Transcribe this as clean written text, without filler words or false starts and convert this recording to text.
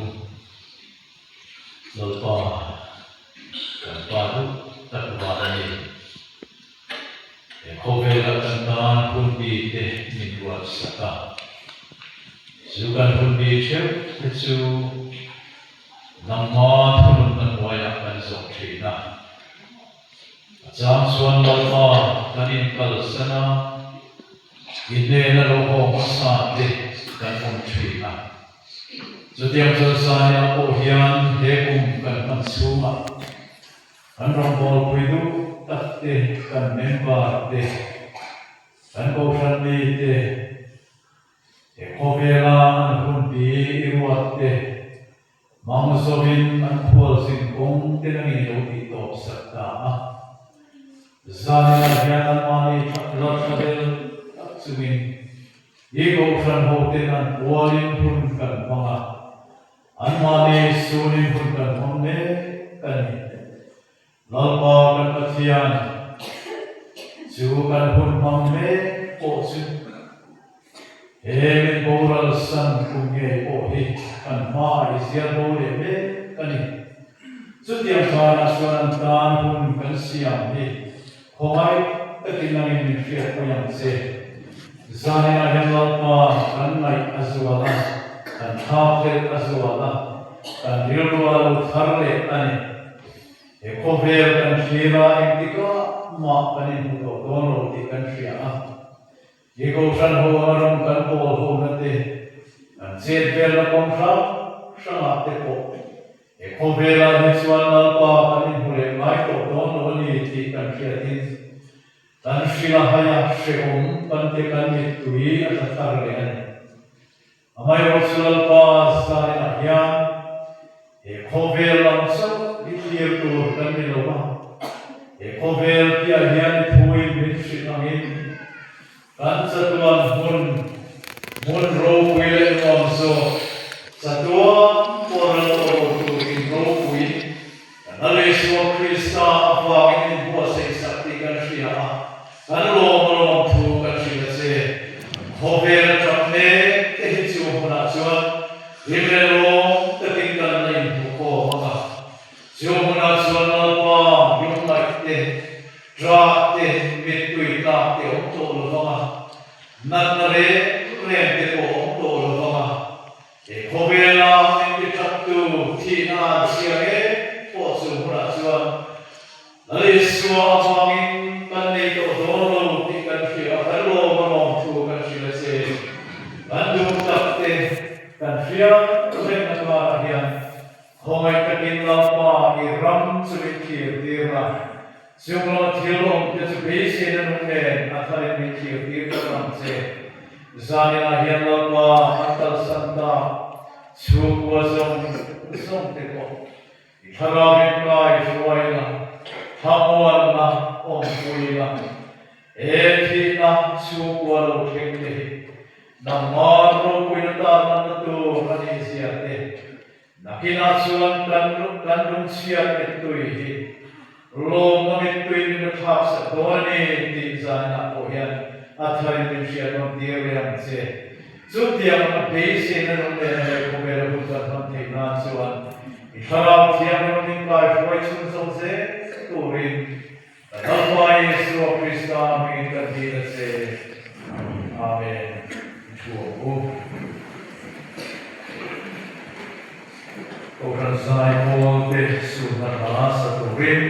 u. Lalpa, kan Pa duh tak van a ni. He khawvela kan tan hun bi te min ruat sak a. Chu kan hun bi theuh te chu nangma thununna hnuaiah kan zawh thin a. A chang chuan Lalpa kan inkalsan a, i hnena lo haw hmasa te kan awm thin a. Chutiang chuan Sania pawh hian he kum kan hman chhungah kan rawngbawlpui duh tak te, kan member te, kan kohhran mi te, he khawvela an hun pi i ruat te, mang zawin an khualzin kawng te nangin lo tih tawp sak ta a. Zaninah hian anmahni la thlavel tak chungin I Kohhran hoten an pualin hun kan hmang a, anmahni sunin hun kan hmang mek a ni. Lalpa kan Pathian chu kan hun hmang mek pawh chu he min boral san kum ngei pawh hi kan hmaah i zial bo leh mek a ni. Chutiang zanah chuan an tan hun kan siam hi Khawngaih takin nangin min hriatpui ang che. Zaninah hian Lalpa kan ngaih a zual a, kan thlakhlelh a zual a, kan rilru a lo thar leh a ni. He khawvel kan thlir a, engtikah mah kan inhmu tawh dawn lo tih kan hria a. Hi Kohhran ho anga ram kan pawl ho na te, kan chet velna kawng hrang hrangah te pawh he khawvelah hi chuan Lalpa kan inhmu leh ngai tawh dawn lo a ni tih kan hriatin kan hrilh a hai a, hrehawm kan te kan mittui a tla thar leh a ni. Amaherawhchu Lalpa zaninah hian he khawvel lam chauh hi thlir tur kan ni lo a, he khawvel piah hian thuin min hrilh angin kan chatuan hmun, hmun ropui leh nuam zawk, chatuan pawh ral tawh lo tur in ropui kan Lal Isua Krista avangin min buatsaih sak tih kan hria a. Kan lawm a lawm thu kan hrilh a che. Khawvel a tap mek te hi chu hmunah chuan hlim leh lawm takin kan la inhmu khawm ang a. Chu hmunah chuan Lalpa lungngaih te, ṭah te, mittui tlak te awm tawh lo vang a, natna reng reng te pawh awm tawh lo vang a. He khawvela min ti ṭaptu thihna an chhia ngei pawh chu hmunah chuan Lal Isua avangin kan nei tawh dawn lo tih kan hria a, kan lawm a lawm thu kan hrilh a che. Kan duh tak te kan hriat rengna karah hian khawngaih takin Lalpa i ram chu min thlir tir la, chung lama thil awm te chu beiseina nung nen a tharin min thlir tir tak ang che. Zaninah hian Lalpa an kalsan tak chhungkua zawng zawng te pawh I thlarau in kai hruai la, thlamuan la, awmpui la, he thihna chhungkua lo thleng te hi nangmah ropuina tarlanna tur a nih zia te, nakinah chuan kan kan lungchhiat mittui hi lawmna mittui min la thlak sak dawn a ni tih zaninah pawh hian a tharin min hriatnawn tir leh ang che. Chutiang anga beiseina nung leh na leh khawvela hun kan hman theih nan chuan i thlarau thianghlim min kai hruai chhun zawng zel turin kan Lalpa Isua Krista hmingin kan dil a che. Amen. I thu ang u. Kohhran zai pawl te sunna hla sa turin.